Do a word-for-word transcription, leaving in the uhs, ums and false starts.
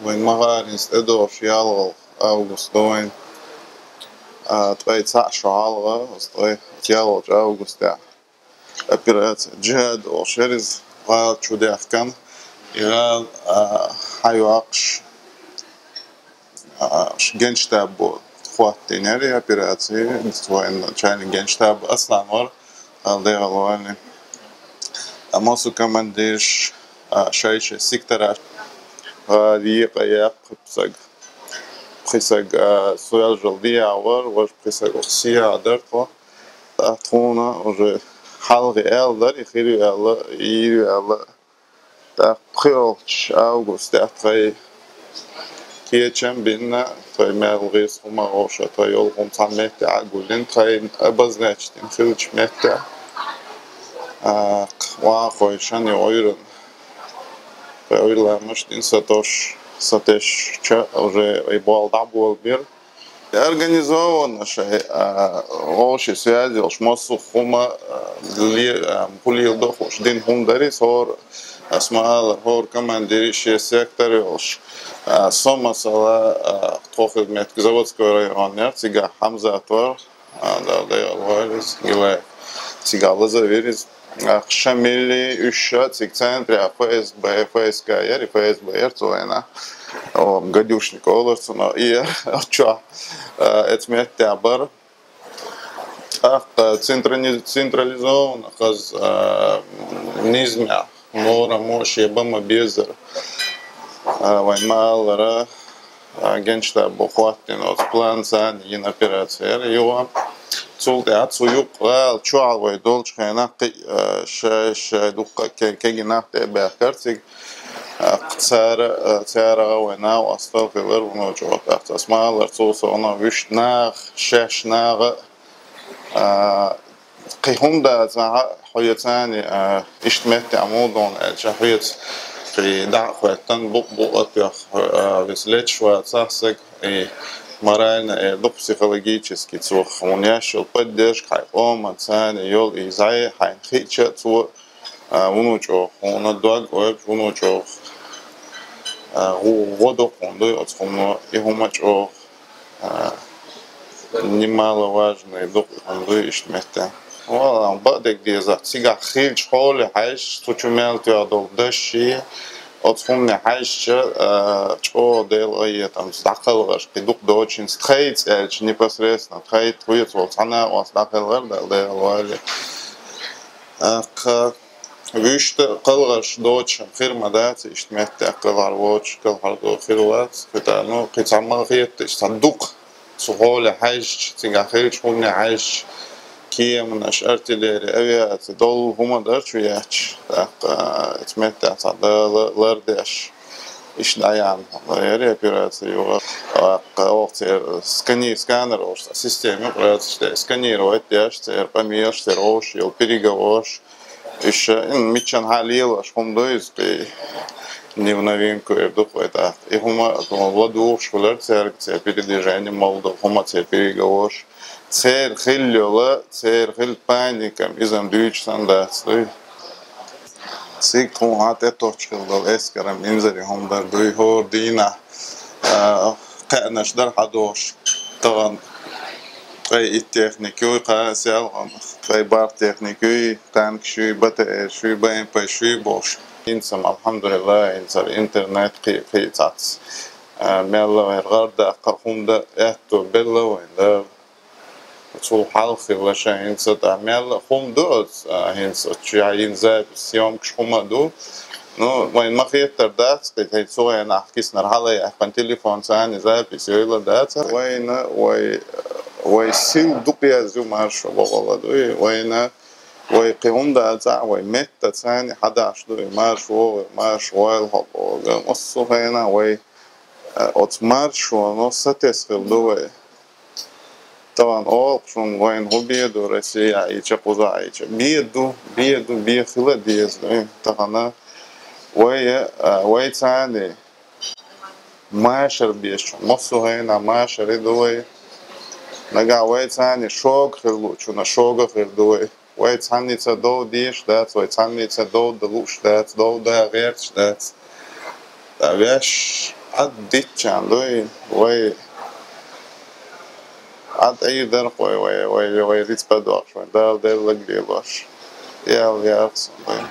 Вайн ма гӀаринс тӀедогӀуш ялгӀал август ду вайн. А, ткъе цхьаъ шу хьалха, ткъе ялгӀалча августехь операция «Джихад» олуш яр иза, гӀала чу даьхкина. И гӀала, а, хьайоккхуш, а, ш-, генштабо хӀоттийнера и операци, вайн начальник генштаба Аслан вара, Дала дегӀалвали. А массо командирш, а, шай-шай сектораш, а, декъа яьккхи пхи саг. Пхи саг, а, соьлжал дехьа вара, важа пхи саг охсехьа дара тхо. ТӀаккха тхуна уже хьалхе аьлла дара, и хир ю аьлла, и йийр ю аьлла. ТӀаккха пхиолгӀачу августехь тхайн кечам бина, тхайн мел гӀирс хӀума гӀовша, тхайн йолу хӀума цхьана меттехь а гуллина, тхайн обозначить дина хиллачу меттехь, а, вахойшан и Ӏуьйранна. Тхайн Ӏуьйра ламаш дина сатош, сатешча уже и болу дӀаболабира. Организованно шайн, а, вовшийн связь йолуш массо а хӀума, а, ле-, а, хӀун леладо хууш дина хӀума дара иза, хӀора, ас ма-аллара, хӀора командир шен сектор йолуш. А, со, масала, а, тхо хилла меттиг Заводской район яра, цигахь Хьамзат вара, а, Дала дегӀалвойла иза, Гилаев. Цигахь лазавира иза. А, Шамилли, уьш ша цига центрехь ФСБ, ФСК яра, и ФСБ яра цу вайна. О, гадюшник олура цунах, и чохь, а, эца меттехь бара. ТӀаккха центрани-, централизованно хаза, а, низамехь, лорамо шен бан ма-беззара. А, вайн ма-аллара, а, генштабо хӀоттийна оцу план царна йина операци яра юха. Цул тӀаьхьа цу юккъе гӀала чохь вай долчу хенахь кхин а, шай-шай дуккха а ке-, кегий нах тӀе а баьхкара цига. А, цара, а, цара а вай накъостал хилар вуно чӀогӀа тӀаккха. Ас ма-аллара, цул совнаха вуьшта наха, шаьш наха, а, кхин хӀума дацахь, хьо я царна, а, иштта меттехь муха ду аьлча, хьоьца кхин дӀа а хӀоьттина, букъ-букъ а тоьхна, а, вес леташ вацахь саг, и морально, э, ду психологически цо хьуна еш йолу поддержка, хьайн къоман царна йолу и зӀе, хьайна хиъча а цо, а, вуно чӀогӀа хьуна дог ойла, вуно чӀогӀа, а, гӀо-, гӀо ду хьуна дуй оцу хӀумано, и хӀума чӀогӀа, а, немаловажный ду хьуна дуй иштта меттехь. Валлахь, бакъдерг дезахь, цигахь хиллачу хьоле хьаьжча, цу чу мел тоьхна долу дашший, оцу хӀумане хьаьжча, а, чӀогӀа Делан къинхетамца дӀакхалхарш кхин дукха доцу, хӀинца тхайца аьлча, непосредственно тхайца, тхоьца волу цхьа накъост дӀакхелхар Дала дегӀалвали. ТӀаккха вуьшта кхалхарш доцуш хир ма дац, иштта меттехь кхалхар воцуш, кхалхар ду хир вац, кхин цхьа, ну, кхин цхьа ма хетта, иштта цхьа дукха цу хьоле хьаьжча, цигахь хиллачу хӀумане хьаьжча, кеманаш, артиллери, авиаци, долу хӀума дара чу етташ, тӀаккха, а, эца меттехь цхьа Дала лардеш, иштта дӀаяьхьна яра операци юха. ТӀаккха оха церан скани-, сканер олуш цхьа система ю, операцеш тӀе сканировать деш, церан къамелаш, церан вовшийн йолу переговорш, уьш, м, миччанхьа а лелош хӀума ду иза, кхин не в новинку эр ду-кх вай тӀаккха. И хӀума ладугӀуш хилар цаьрга, церан передвижение, молу долу хӀума, церан переговорш. Церан хилла йолу, церан хилла паника, иза-м дуьйцуш санна дац дуй. Цига тхуна хьан тӀетохчу хилла долу эскар-м инзаре хӀума дара дуй, хӀора дийнахь, а, кхаьънаш дара хьадогӀуш, тахана ткъе итт техника юй, кхана селхана ткъе бархӀ техника юй, танкаш юй, БТР-ш юй, БМП-ш юй бохуш. ХӀинца-м, алхьамдулиллахӀ, хӀинца интернет кхи-, кхин цхьацца, а, мелла вайн гӀар даккха хӀума дан аьтто белла вайн Дала. Цул хьалха хилла ша хӀинца тӀе мелла хӀума ду оцу, а, хӀинца оцу чу яйна запись, съёмкаш хӀума ду. Ну, вайн ма хеттар дац, кхин тхайн цу хенахь киснара хьала яьккхина телефон царна запись йойла дац. Вайна, вай, вай сил дукъ язйо маршо бохула дуй. Вайна, вай кхин хӀума дацахь, вай метта царна хьадахьаш дуй, марш вогӀий, марш войла хьо боху. Массо а хенахь вай, а, оцу маршоно сатесна хилла ду вай. Тахана олу шуна, вайна хӀун бен ду, Россия Ӏийча, кхуза Ӏийча? Бен ду, бен ду, бен хила деза ду. Тахана вай, а, вай царна машар беш, массо а хенахь машаре ду вай. Нагахь вай царна шога хир луучунна шога хир ду вай. Вай цхьанница дов дезаш дац, вай цхьанница дов дан лууш дац, дов дан гӀерташ дац. Ткъа ваьш Ӏад диччан дуй, вай, Ӏад Ӏийр дар-кх вай, вай, вай, вай рицкъ бадоаккхаш, вай Дала деллаг лелош. Ял яр-кх сан вай.